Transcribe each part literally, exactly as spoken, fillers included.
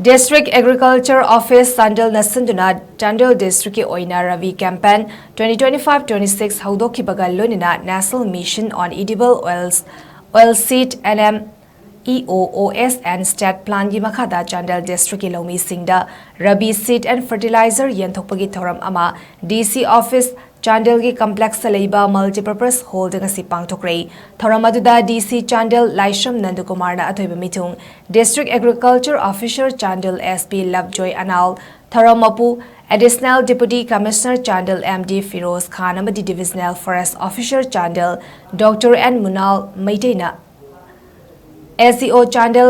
District Agriculture Office ꯆꯥꯟꯗꯦꯜꯅ ꯁꯤꯟꯗꯨꯅ ꯆꯥꯟꯗꯦꯜ districtꯀꯤ ꯑꯣꯏꯅ Rabi campaign twenty twenty-five twenty-six ꯍꯧꯗꯣꯛꯈꯤꯕꯒ ꯂꯣꯏꯅꯅ National Mission on Edible Oils, Oilseed, N M E O O S and State Planꯒꯤ ꯃꯈꯥꯗ ꯆꯥꯟꯗꯦꯜ districtꯀꯤ ꯂꯧꯃꯤꯁꯤꯡꯗ Rabi seed and fertilizer ꯌꯦꯟꯊꯣꯛꯄꯒꯤ ꯊꯧꯔꯝ ꯑꯃ D C office ꯆꯥꯟꯗꯦꯜꯒꯤ complexꯇ ꯂꯩꯕ multipurpose hallꯗ ꯉꯁꯤ ꯄꯥꯡꯊꯣꯛꯈ꯭ꯔꯦ꯫ ꯊꯧꯔꯝ ꯑꯗꯨꯗ D C ꯆꯥꯟꯗꯦꯜ ꯂꯥꯏꯁ꯭ꯔꯝ ꯅꯟꯗꯀꯨꯃꯥꯔꯅ ꯑꯊꯣꯏꯕ ꯃꯤꯊꯨꯡ, District Agriculture Officer Chandel S P ꯂꯞꯖꯣꯏ Anal, ꯊꯧꯔꯝ ꯃꯄꯨ Additional Deputy Commissioner Chandel M D Firoz ꯈꯥꯟ ꯑꯃꯗꯤ Divisional Forest Officer Chandel Doctor N ꯃꯨꯅꯥꯜ ꯃꯩꯇꯩꯅ, S D O Chandel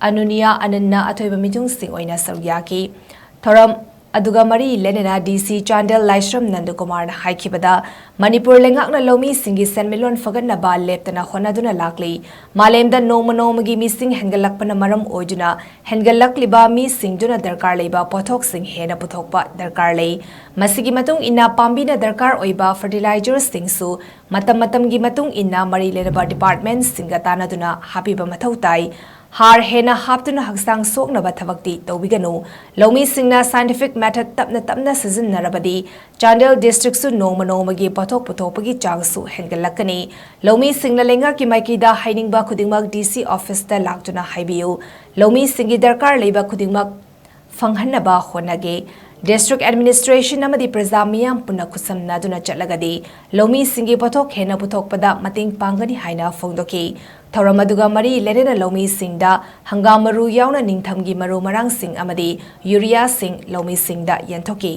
ꯑꯅꯨꯅꯤꯌꯥ ꯑꯅꯟꯅ ꯑꯊꯣꯏꯕ ꯃꯤꯊꯨꯡꯁꯤꯡ ꯑꯣꯏꯅ ꯁꯔꯨꯛ ꯌꯥꯈꯤ꯫ ꯊꯧꯔꯝ ꯑꯗꯨꯒ ꯃꯔꯤ ꯂꯩꯅꯅ D C ꯆꯥꯟꯗꯦꯜ ꯂꯥꯏꯁ꯭ꯔꯝ ꯅꯟꯗꯀꯨꯃꯥꯔꯅ ꯍꯥꯏꯈꯤꯕꯗ, ꯃꯅꯤꯄꯨꯔ ꯂꯩꯉꯥꯛꯅ ꯂꯧꯃꯤꯁꯤꯡꯒꯤ ꯁꯦꯟꯃꯤꯠꯂꯣꯟ ꯐꯒꯠꯅꯕ ꯂꯦꯞꯇꯅ ꯍꯣꯠꯅꯗꯨꯅ ꯂꯥꯛꯂꯤ꯫ ꯃꯥꯂꯦꯝꯗ ꯅꯣꯡꯃ ꯅꯣꯡꯃꯒꯤ ꯃꯤꯁꯤꯡ ꯍꯦꯟꯒꯠꯂꯛꯄꯅ ꯃꯔꯝ ꯑꯣꯏꯗꯨꯅ ꯍꯦꯟꯒꯠꯂꯛꯂꯤꯕ ꯃꯤꯁꯤꯡꯗꯨꯅ ꯗꯔꯀꯥꯔ ꯂꯩꯕ ꯄꯣꯠꯊꯣꯛꯁꯤꯡ ꯍꯦꯟꯅ ꯄꯨꯊꯣꯛꯄ ꯗꯔꯀꯥꯔ ꯂꯩ꯫ ꯃꯁꯤꯒꯤ ꯃꯇꯨꯡ ꯏꯟꯅ ꯄꯥꯝꯕꯤꯅ ꯗꯔꯀꯥꯔ ꯑꯣꯏꯕ fertilizerꯁꯤꯡꯁꯨ ꯃꯇꯝ ꯃꯇꯝꯒꯤ ꯃꯇꯨꯡ ꯏꯟꯅ ꯃꯔꯤ ꯂꯩꯅꯕ departmentꯁꯤꯡꯒ ꯇꯥꯟꯅꯗꯨꯅ ꯍꯥꯞꯄꯤꯕ ꯃꯊꯧ ꯇꯥꯏ꯫ ꯍꯥꯔ ꯍꯦꯟꯅ ꯍꯥꯞꯇꯨꯅ ꯍꯛꯆꯥꯡ ꯁꯣꯛꯅꯕ ꯊꯕꯛꯇꯤ ꯇꯧꯕꯤꯒꯅꯨ꯫ ꯂꯧꯃꯤꯁꯤꯡꯅ scientific method ꯇꯞꯅ ꯇꯞꯅ ꯁꯤꯖꯤꯟꯅꯔꯕꯗꯤ ꯆꯥꯟꯗꯦꯜ districtꯁꯨ ꯅꯣꯡꯃ ꯅꯣꯡꯃꯒꯤ ꯄꯣꯠꯊꯣꯛ ꯄꯨꯊꯣꯛꯄꯒꯤ ꯆꯥꯡꯁꯨ ꯍꯦꯟꯒꯠꯂꯛꯀꯅꯤ꯫ ꯂꯧꯃꯤꯁꯤꯡꯅ ꯂꯩꯉꯥꯛꯀꯤ ꯃꯥꯏꯀꯩꯗ ꯍꯥꯏꯅꯤꯡꯕ ꯈꯨꯗꯤꯡꯃꯛ D C officeꯇ ꯂꯥꯛꯇꯨꯅ ꯍꯥꯏꯕꯤꯌꯨ꯫ ꯂꯧꯃꯤꯁꯤꯡꯒꯤ ꯗꯔꯀꯥꯔ ꯂꯩꯕ ꯈꯨꯗꯤꯡꯃꯛ ꯐꯪꯍꯟꯅꯕ ꯍꯣꯠꯅꯒꯦ꯫ District administration ꯑꯃꯗꯤ ꯄ꯭ꯔꯖꯥ ꯃꯤꯌꯥꯝ ꯄꯨꯟꯅ ꯈꯨꯠꯁꯝꯅꯗꯨꯅ ꯆꯠꯂꯒꯗꯤ ꯂꯧꯃꯤꯁꯤꯡꯒꯤ ꯄꯣꯠꯊꯣꯛ ꯍꯦꯟꯅ ꯄꯨꯊꯣꯛꯄꯗ ꯃꯇꯦꯡ ꯄꯥꯡꯒꯅꯤ ꯍꯥꯏꯅ ꯐꯣꯡꯗꯣꯛꯈꯤ꯫ ꯊꯧꯔꯝ ꯑꯗꯨꯒ ꯃꯔꯤ ꯂꯩꯅꯅ ꯂꯧꯃꯤꯁꯤꯡꯗ ꯍꯪꯒꯥꯝ ꯃꯔꯨ ꯌꯥꯎꯅ ꯅꯤꯡꯊꯝꯒꯤ ꯃꯔꯨ ꯃꯔꯥꯡꯁꯤꯡ ꯑꯃꯗꯤ ꯌꯨꯔꯤꯌꯥꯁꯤꯡ ꯂꯧꯃꯤꯁꯤꯡꯗ ꯌꯦꯟꯊꯣꯛꯈꯤ꯫